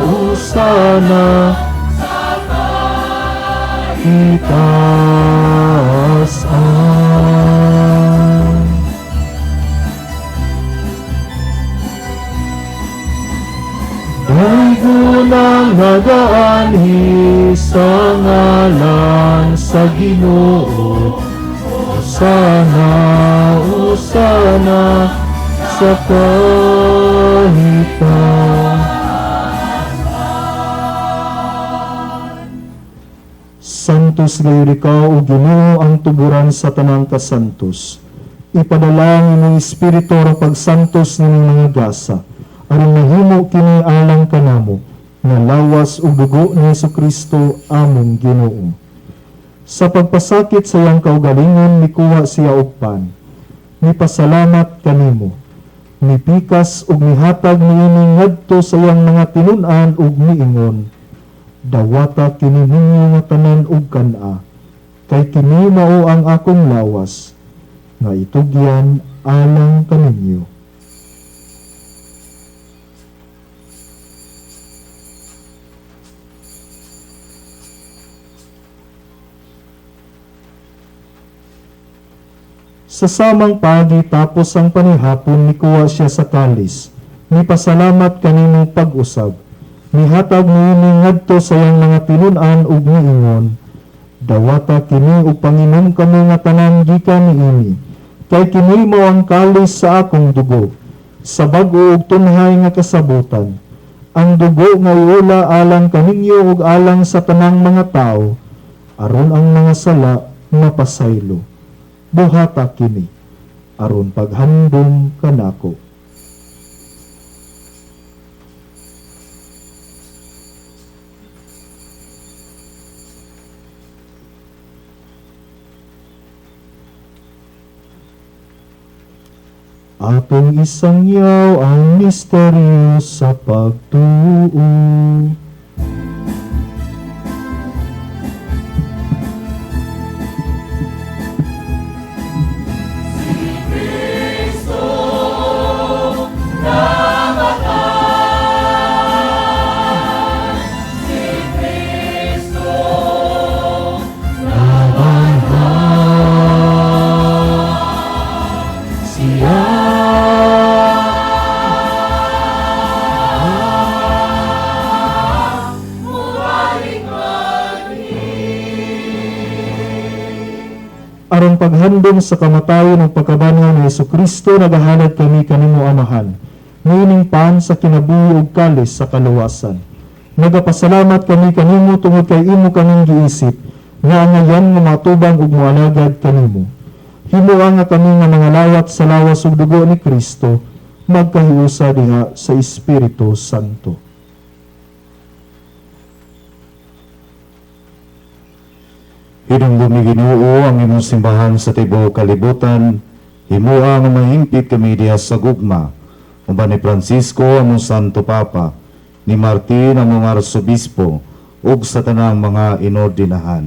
[SPEAKER 4] hosana, itaas-an. Daygon ang nagaanhi sa ngalan sa Ginoo. Hosana, hosana sa kahita. Santos gayud ikaw, o Ginoo, ang tuburan sa tanang kasantos. Ipadala ang imong Espiritu aron pagsantos nining mga gasa, aron mahimo kini alang kanamo, nga lawas ug dugo ni Hesukristo among Ginoo. Sa pagpasakit sa iyang kaugalingon, mikuha siya og pan. Mipasalamat kanimo. Mipikas ug mihatag niini ngadto sa iyang mga tinun-an ug miingon, Dawata kini ninyo nga tanan ug kan-a, kay kini mao ang akong lawas, nga itugyan alang kaninyo. Sa samang pagi tapos ang panihapon, mikuha siya sa kalis. Mipasalamat kanimo pag-usab. Mihatag niini ngadto sa iyang mga tinun-an ug miingon, Dawata kini ug panginom kamo nga tanan gikan niini, kay kini mao ang kalis sa akong dugo, sa bag-o ug tunhay nga kasabutan. Ang dugo nga iula alang kaninyo ug alang sa tanang mga tawo, aron ang mga sala mapasaylo. Buhata kini aron paghandom kanako. Atong isangyaw ang misteryo sa pagtuo. Aron paghandom sa kamatayon ug pagkabanhaw ni Hesukristo, nagahalad kami kanimo, Amahan, niining pan sa kinabuhi ug kalis sa kaluwasan. Nagapasalamat kami kanimo tungod kay imo kaming giisip nga angayan nga matubang ug moalagad kanimo. Himoa nga kami nga mga lawat sa lawas ug dugo ni Kristo magkahiusa diha sa Espiritu Santo.
[SPEAKER 9] Hinumdumi, Ginoo, ang imong simbahan sa tibuok kalibutan, himoa nga mahimpit kami diha sa gugma. Uban ni Francisco among Santo Papa, ni Martin among Arsobispo, ug sa tanang mga inordinahan.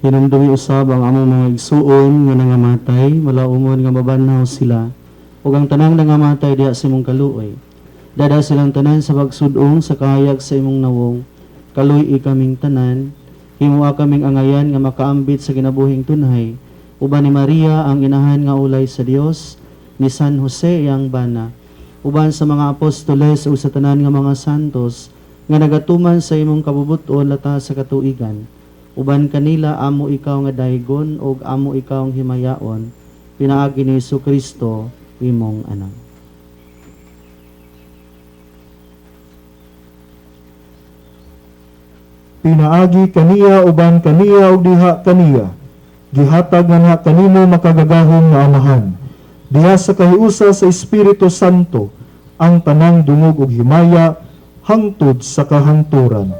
[SPEAKER 10] Hinumdumi usab ang among mga igsuon nga nangamatay, malaumon nga mabanhaw sila, ug ang tanang nangamatay diha sa imong kaluoy. Dada silang tanan sa pagsudong sa kahayag sa imong nawong. Kaluy-i kaming tanan, himoa kaming angayan nga makaambit sa kinabuhing tunhay. Uban ni Maria ang inahan nga ulay sa Dios, ni San Jose iyang bana. Uban sa mga apostoles ug sa tanan nga mga santos nga nagatuman sa imong kabubuton lata sa katuigan. Uban kanila amo ikaw nga daygon ug amo ikaw ang himayaon, pinaagi ni Kristo imong anak.
[SPEAKER 4] Pinaagi kaniya, uban kaniya ug diha kaniya, gihatag nga kanimo, makagagahom nga Amahan, diha sa kahiusa sa Espiritu Santo, ang tanang dungog ug himaya hangtod sa kahangturan.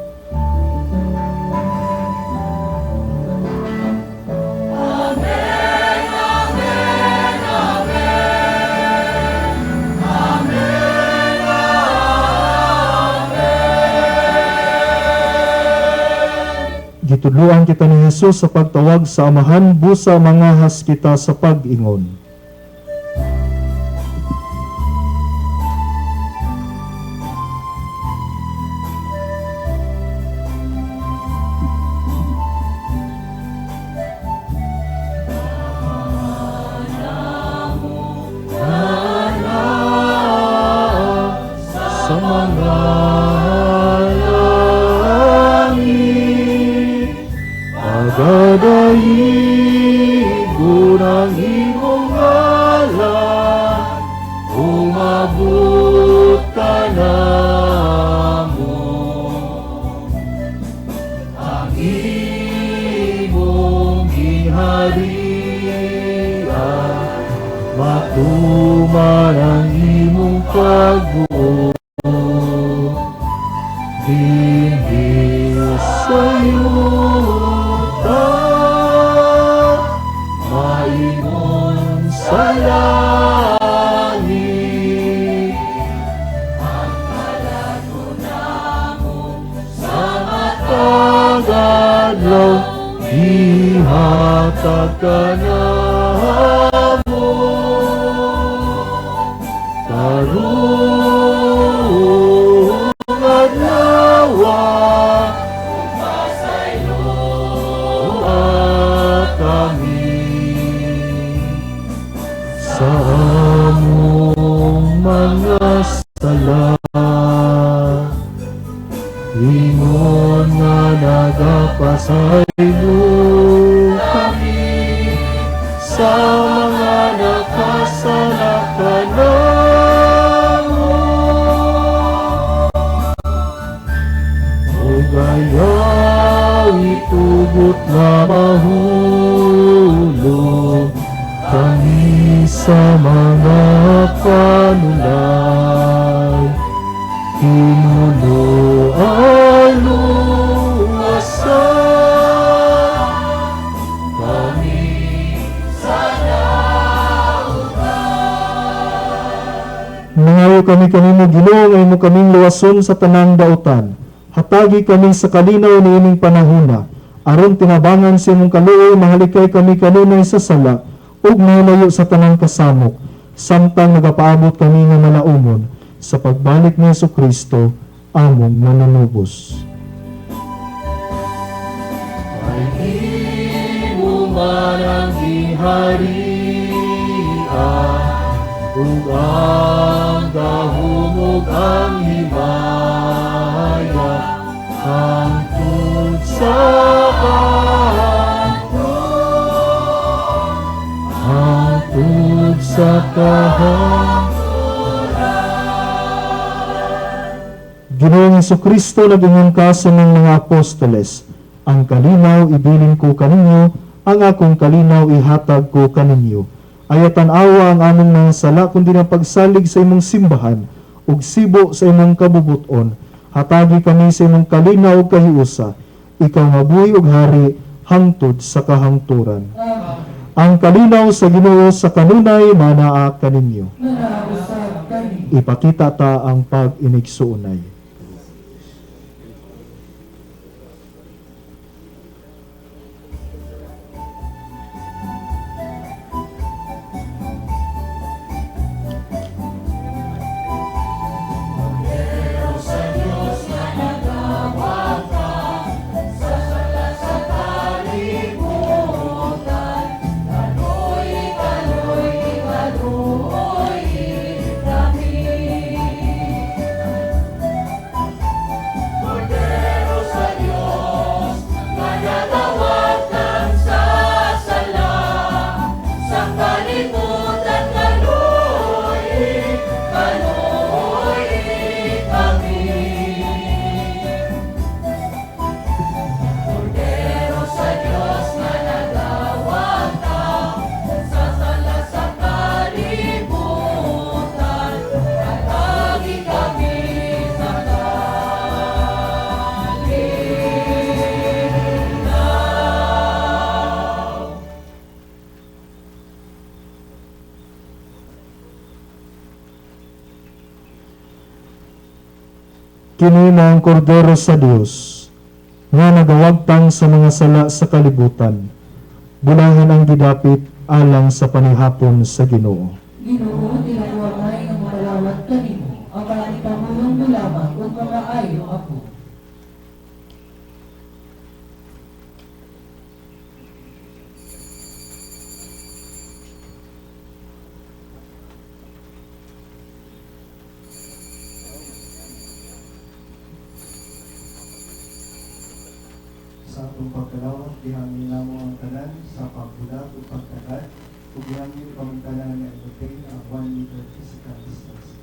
[SPEAKER 4] Gitudloan kita ni Jesus sa pagtawag sa Amahan, busa mangahas kita sa pag-ingon.
[SPEAKER 9] Sa mga langit, pagadaygon ang imong ngalan, umabot ka namo. Ang imong gingharian, matuman ang imong pagbuot dinhi sa yuta, maingon sa langit. Sa matag adlaw, ihatag kanamo karong adlaw, pasayloa kami sa among mga sala, ingon nga nagapasaylo kami sa mga nakasala kanamo. Ug
[SPEAKER 4] Ug ayaw itugot nga mahulog kami sa mga panulay. Tinuloay, luwasan kami sa dautan. Nangayo kami kanimo, Ginoo, nga imo kaming luwason sa tanang dautan. Hatagi kami sa kalinaw niining panahona, aron tinabangan sa imong kaluoy mahalikay kami kanunay sa sala ug mahilayo sa tanang kasamok, samtang nagapaabot kami nga malaumon sa pagbalik ni Hesus Kristo among manunubos. Kay imo man ang giharian ug ang gahom ug ang himaya hangtod sa kahangturan, hangtod sa kahangturan. Ginoong Kristo, nag-ingon ka sa imong mga apostoles, "Ang kalinaw ibilin ko kaninyo, ang akong kalinaw ihatag ko kaninyo." Ayaw tan-awa ang among mga sala, kundi ang pagsalig sa imong simbahan, ug sibo sa imong kabubuton. Hatagi kami sa imong kalinaw ug kahiusa, ikaw nga buhi ug hari hangtod sa kahangturan. Ang kalinaw sa Ginoo sa kanunay manaa kaninyo.
[SPEAKER 3] Manaa usab kanimo.
[SPEAKER 4] Ipakita ta ang pag-inigsuonay.
[SPEAKER 6] Sa Diyos nga nagawata sa sala sa kalibutan, kaloy, kaloy, kaloy kami. Kordero sa Diyos nga nagawatan sa sala sa kalibutan, kaloy, kaloy kami. Kordero sa Diyos nga nagawata sa sala sa kalibutan, hatagi kami sa kalinaw.
[SPEAKER 4] Kini mao ang Kordero sa Dios nga nagawagtang sa mga sala sa kalibutan. Bulahan ang gidapit alang sa panihapon sa Ginoo.
[SPEAKER 3] Ginoo, dili ko angay nga mokalawat kanimo, apan ipamulong mo lamang ug mamaayo ako.
[SPEAKER 1] Sa atong pagkalawat, gihangyo namo ang tanan sa pagbulat ug pagtagad, ug gihangyo kaming tanan nga i-maintain ang 1 meter physical distance.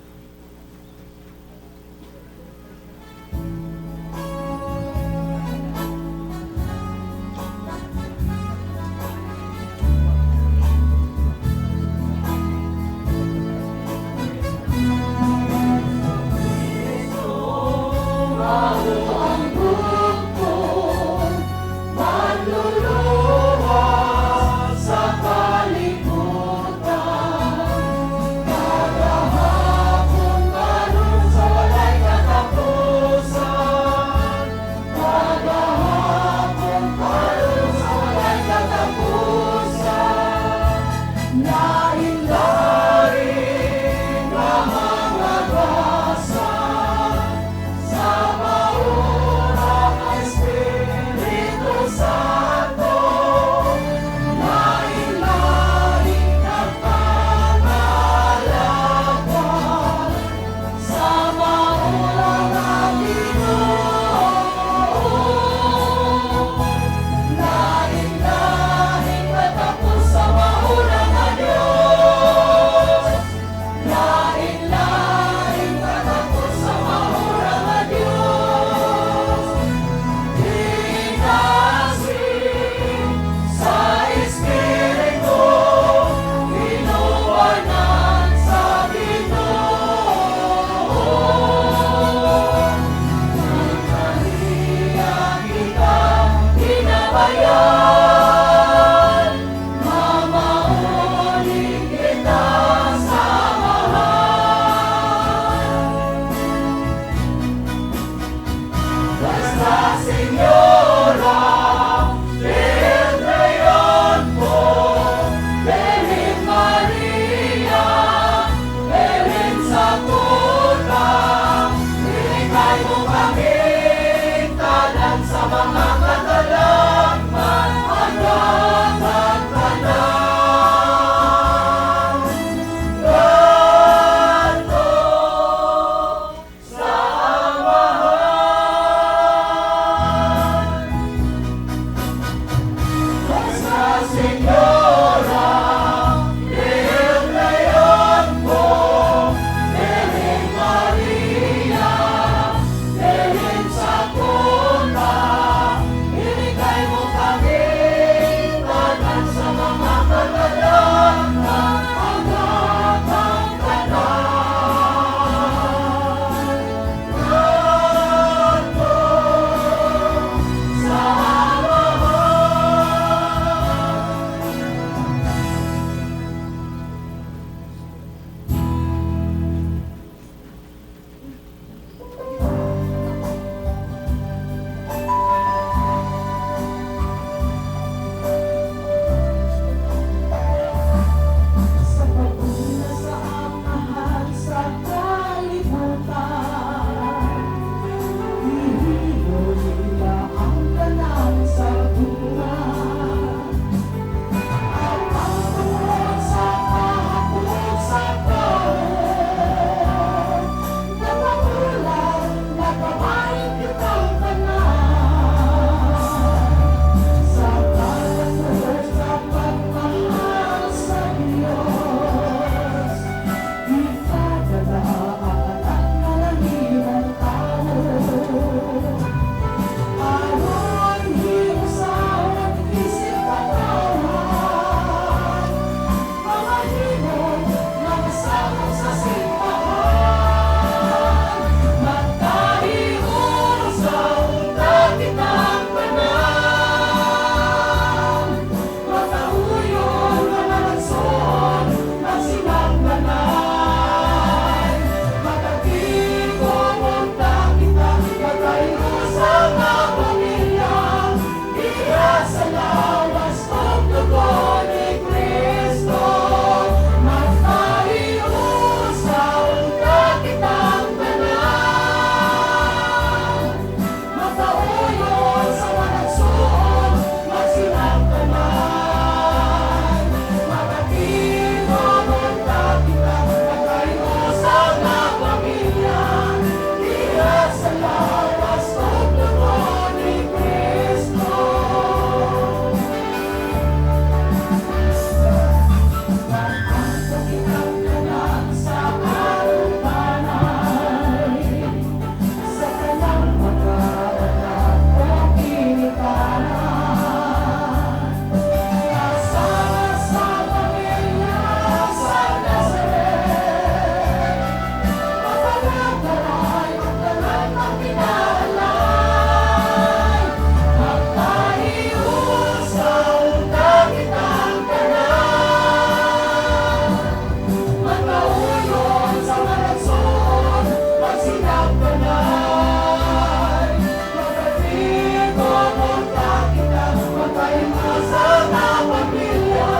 [SPEAKER 6] Ang bukod, manluluwas sa kalibutan, kagahapon. Sa mga katalagman hanggang ang tanan. Ngadto sa Amahan. Nuestra Señora del Leon, Birhen Maria, Birhen sa Kuna, ilikay mo kami, tanan sa mga katalagman, hanggang ang tanan. Ngadto sa Amahan. Sa pag-una sa Amahan sa kalibutan, Gihimo niya ang tanan sa bulan. At ang tungod sa kahapon sa tawo, Nakatulad, nakabahin kitang tanan. Sa pagkatulad sa pagmahal sa Diyos, Ipadala ang anak nga nahimong tawo. Aron hiusaon isip katawhan, Mamahimo mga sakop sa simbahan. Magkahiusa unta kitang tanan, Matauyon nga managsuon magsinagdanay. Magkatibok unta kita, magkahiusa nga pamilya, Diha sa lawas ug dugo ni Kristo. Magkahiusa unta kitang tanan, Matauyon sa managsuon magsinagdanay. Magkatibok unta kita, magkahiusa nga pamilya, Diha sa lawas ug dugo ni Kristo. Mag-anto kitang tanan sa atubanay, Sa tanang mga anak ug ginikanan, Kasama sa pamilya sa Nazaret, Mapalagaray ang tanan ng pinaalay. Magkahiusa unta kitang tanan, Magkauyon sa managsuon magsinagdanay. Magkatibok unta kita, magkahiusa nga pamilya,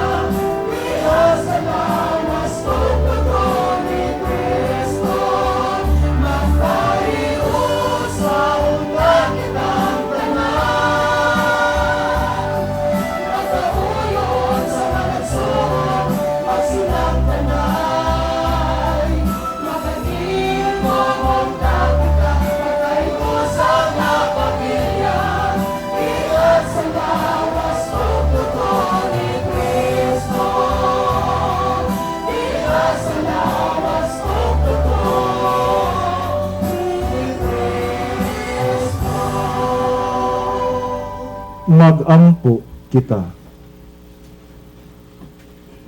[SPEAKER 6] Diha sa lawas ug dugo ni Kristo. Magkahiusa unta kitang tanan, Magkauyon sa managsuon magsinagdanay. Magkatibok unta kita, magkahiusa nga pamilya, Diha sa lawas ug dugo ni Kristo. Diha sa lawas ug dugo ni Kristo.
[SPEAKER 4] Magampo kita.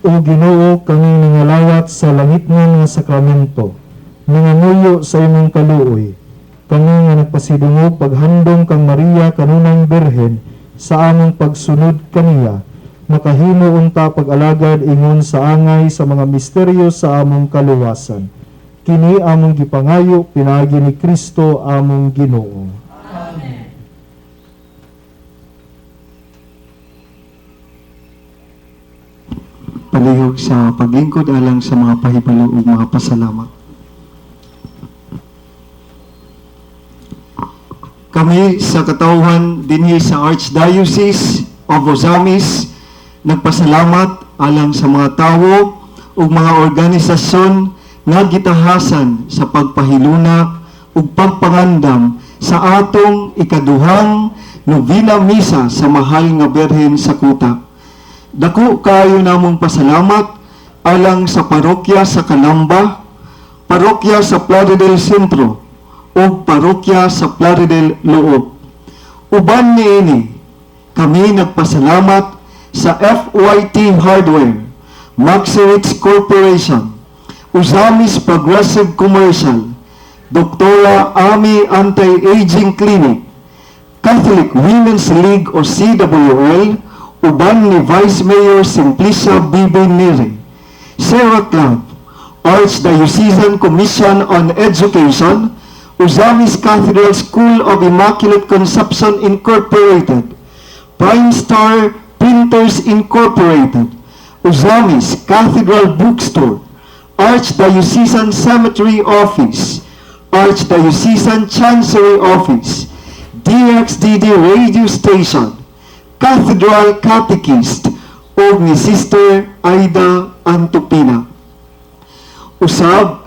[SPEAKER 4] O Ginoo, kaming nangalawat sa langitnon nga sakramento, nangamuyo sa imong kaluoy. Kami nga nagpasidungog paghandong kang Maria kanunang Birhen sa among pagsunod kaniya, makahimo unta pag-alagad ingon sa angay sa mga misteryo sa among kaluwasan. Kini among gipangayo pinaagi ni Kristo among Ginoo.
[SPEAKER 6] Amen.
[SPEAKER 1] Palihog sa paglingkod alang sa mga pahibalo ug mga pasalamat. Kami Kami sa katawhan dinhi sa Archdiocese of Ozamiz nagpasalamat alang sa mga tawo ug mga organisasyon nga gitahasan sa pagpahilunak ug pagpangandam sa atong ikaduhang Novena Misa sa Mahal nga Birhen sa Kuta. Dako kaayo namong pasalamat alang sa parokya sa Calamba, parokya sa Plaridel Sentro, ug parokya sa Plaridel Loob. Uban niini, kami nagpasalamat sa FYT Hardware, Maxirich Corporation, Ozamiz Progressive Commercial, Doktora Ami Anti-Aging Clinic, Catholic Women's League o CWL, uban ni Vice Mayor Simplicia B.B. Neri, Sarah Club, Archdiocesan Commission on Education, Ozamiz Cathedral School of Immaculate Conception Incorporated, Prime Star Printers Incorporated, Ozamiz Cathedral Bookstore, Archdiocesan Cemetery Office, Archdiocesan Chancery Office, DXDD Radio Station, Cathedral Catechist, ug ni Sister Aida Antopina. Usab,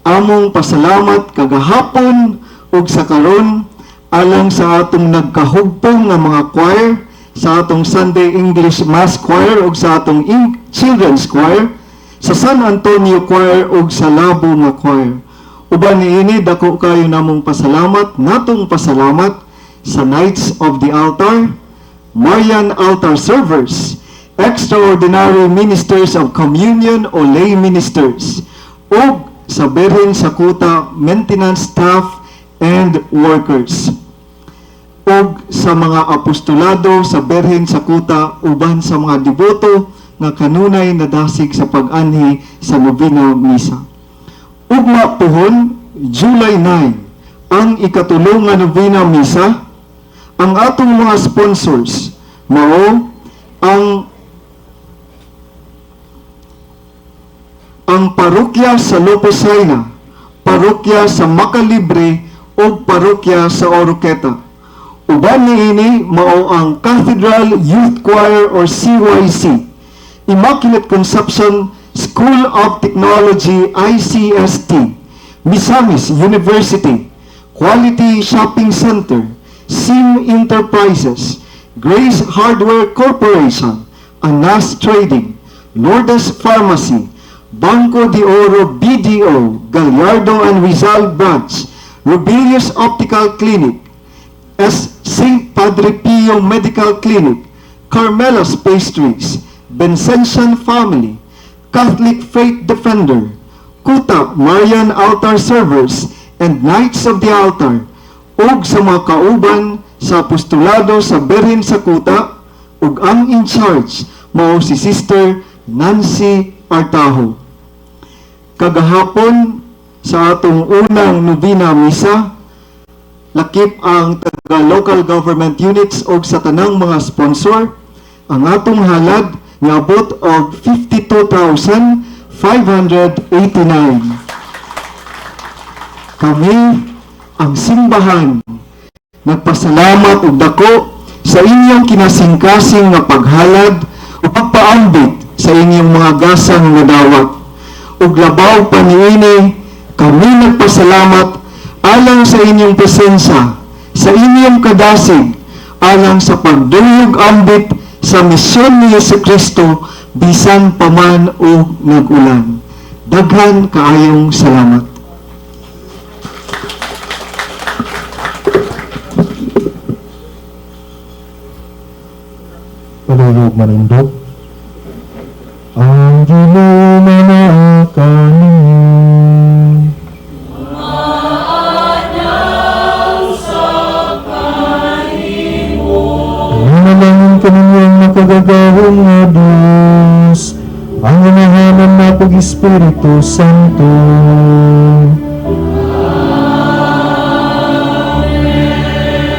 [SPEAKER 1] among pasalamat kagahapon ug sa karon alang sa atong nagkahugpong nga mga choir, sa atong Sunday English Mass Choir ug sa atong Children's Choir, sa San Antonio Choir ug sa Labo nga Choir. Uban niini, dako kayo namong pasalamat, natong pasalamat sa Knights of the Altar, Marian Altar Servers, Extraordinary Ministers of Communion o Lay Ministers, ug sa Birhen sa Kuta Maintenance Staff and Workers, ug sa mga apostolado sa Birhen sa Kuta uban sa mga deboto nga kanunay nadasig sa pag-anhi sa Novena Misa. Ugma puhon, July 9, ang ikatulo nga Novena Misa. Ang atong mga sponsors mao ang parokya sa Lopez Jaena, parokya sa Macalibre ug parokya sa Oroquieta. Uban niini mao ang Cathedral Youth Choir or CYC, Immaculate Conception School of Technology ICST, Misamis University, Quality Shopping Center, SIM Enterprises, Grace Hardware Corporation, Anas Trading, Lourdes Pharmacy, Banco de Oro BDO, Gallardo and Rizal Branch, Rubilius Optical Clinic, S. St. Padre Pio Medical Clinic, Carmela's Pastries, Vincentian Family, Catholic Faith Defender, Kuta Marian Altar Servers, and Knights of the Altar, ug sa mga kauban sa apostolado sa Birhen sa Kuta, ug ang in charge mao si Sister Nancy Artajo. Kagahapon sa atong unang Novena Misa, lakip ang taga local government units og sa tanang mga sponsor, ang atong halad niabot og 52,589. Kami, ang simbahan, nagpasalamat og dako sa inyong kinasingkasing nga paghalad o pagpaambit sa inyong mga gasang nadawat. Ug labaw pa niini, kami nagpasalamat alang sa inyong presensya, sa inyong kadasig, alang sa pagduyog ambit sa misyon ni Yesu Kristo bisan pa man og nag-ulan. Daghan kaayong salamat.
[SPEAKER 4] Paluyog manindog. Ang Ginoo manaa kaninyo. Manalangin kaninyo ang makagagahom nga Diyos, ang Amahan, Anak ug Espiritu Santo.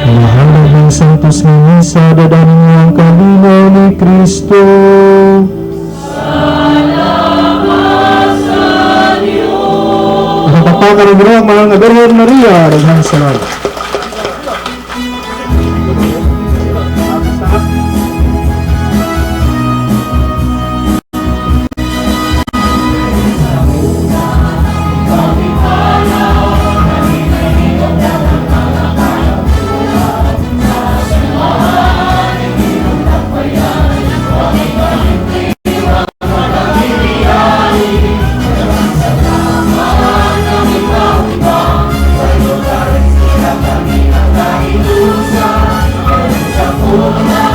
[SPEAKER 4] Mahalad ng Santos nga Misa, dada ninyo ang kalinaw ni Kristo. Ang pagpapakaroon ng mga Birhen Maria, daghang salamat.
[SPEAKER 6] Una.